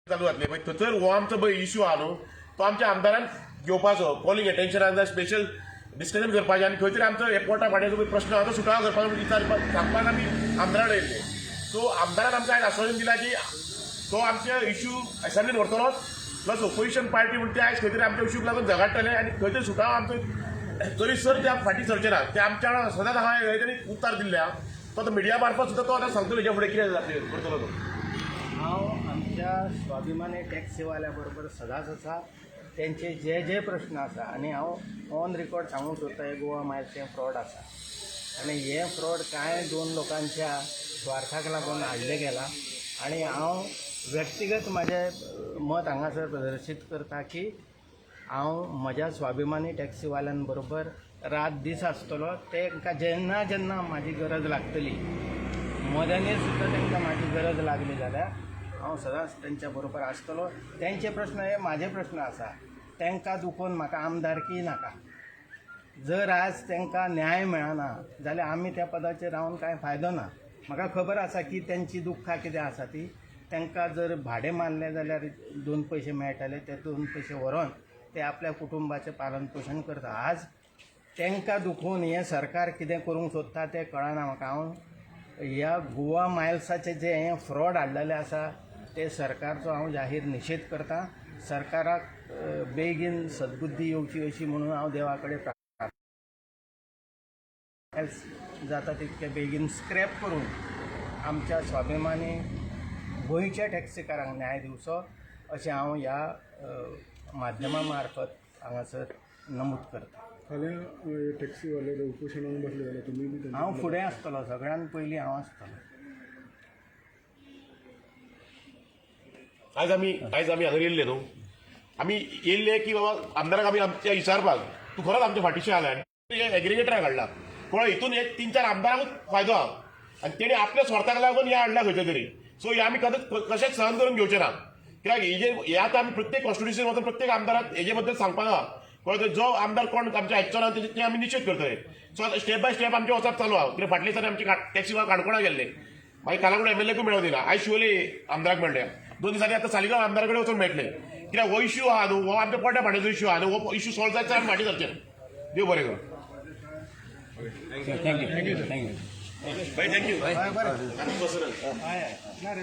चालू जातले. मागीर थंयसर हो आमचो पळय इशू आहा न्हू, तो आमच्या आमदारान घेवपाचो, कॉलिंग एटेन्शन स्पेशल डिस्कशन करपाचें आनी खंय तरी आमचो हे पोटा पाणयाचो पळय प्रश्न आहा तो सुटावो करपाचो विचार सांगपाक आमी आमदारा कडेन येयल्ले. सो आमदारान आमकां आयज आश्वासन दिलां की तो आमचे इशू असेंब्लीन व्हरतलोच, प्लस ओपोजिशन पार्टी म्हणटा ते आयज खंय तरी आमच्या इशूक लागून झगडटले आनी खंय तरी सुटावो आमचो तरी सर ते फाटीं सरचे ना. ते आमच्या वांगडा सदांच आहा हें तांणी उत्तर दिल्लें आहा. तो आतां मिडिया मार्फत सुद्दां तो आतां सांगतलो हेज्या फुडें कितें जातलें करतलो तो. हांव आमच्या स्वाभिमानी टॅक्सीवाल्या बरोबर सदांच आसा. तेंचे जे जे प्रश्न आसा आनी हांव ऑन रिकॉर्ड सांगूंक सोदता, हे गोवा मायल्स हें फ्रॉड आसा आनी हें फ्रॉड कांय दोन लोकांच्या स्वार्थाक लागून हाडलें गेलां. आनी हांव व्यक्तिगत म्हाजें मत हांगासर प्रदर्शीत करता की हांव म्हज्या स्वाभिमानी टॅक्सीवाल्यां बरोबर रात दीस आसतलो. तांकां जेन्ना जेन्ना म्हाजी गरज लागतली, मद्यानीर सुद्दां तांकां म्हाजी गरज लागली जाल्यार हांव सदांच तेंच्या बरोबर आसतलो. तेंचे प्रश्न हे म्हाजे प्रश्न आसा. तांकां दुखोवन म्हाका आमदारकी नाका. जर आज तांकां न्याय मेळना जाल्यार आमी त्या पदाचेर रावन कांय फायदो ना. म्हाका खबर आसा की तेंची दुख्खां कितें आसा ती. तांकां जर भाडें मारलें जाल्यार दोन पयशे मेळटाले, ते दोन पयशे व्हरोन ते आपल्या कुटुंबाचें पालन पोशण करता. आज तांकां दुखोवन हें सरकार कितें करूंक सोदता तें कळना म्हाका. हांव ह्या गोवा मायल्साचें जें हें फ्रॉड हाडलेलें आसा तें सरकारचो हांव जाहीर निशेध करता. सरकाराक बेगीन सद्बुद्धी येवची अशी म्हणून हांव देवा कडेन प्रार्थना. जाता तितके बेगीन स्क्रॅप करून आमच्या स्वाभिमानी गोंयच्या टॅक्सीकारांक न्याय दिवचो अशें हांव ह्या माध्यमा मार्फत हांगासर नमूद करता. फाल्यां हे टॅक्सीवाले जर उपोशणाक बसले जाल्यार तुमी बी हांव फुडें आसतलो, सगळ्यान पयलीं हांव आसतलो. आयज आमी हांगा येयल्ले न्हू, आमी येयल्ले की बाबा आमदाराक आमी आमच्या विचारपाक, तूं खरोच आमच्या फाटीशी आला आनी एग्रिगेटराक हाडला. पळय, हितून एक तीन चार आमदारांकूच फायदो आहा आनी तेणी आपल्या स्वार्थाक लागून हें हाडला खंयच्या तरी. सो हें आमी केन्नाच कशेंच सहन करून घेवचें ना, कित्याक हेजेर हे आतां आमी प्रत्येक कॉन्स्टिट्युन्सीन वचून प्रत्येक आमदाराक हेजे बद्दल सांगपाक आहा. कळ्ळें? जो आमदार कोण आमच्या आयकचो ना तेजे ते आमी निशेध करतले. सो आतां स्टेप बाय स्टेप आमचें वचप चालू आहा. कित्याक फाटल्या दिसांनी आमची टॅक्सी काणकोणा गेल्ले, मागीर कालांगूट एमएलएकूय मेळोन दिला. आयज शिवोले आमदाराक मेळ्ळे, 2 दिसांनी आतां सालिगांव आमदारा कडेन वचून मेळटले. कित्याक हो इश्यू आहा न्हू, हो आमच्या पोटा पाणयाचो इश्यू आहा न्हू, हो इश्यू सॉल्व जायत आमी फाटीं सरचे. देव बरें करूं. Thank you, thank you, thank you. Bye, thank you. हय, बरें. हय, ना रे.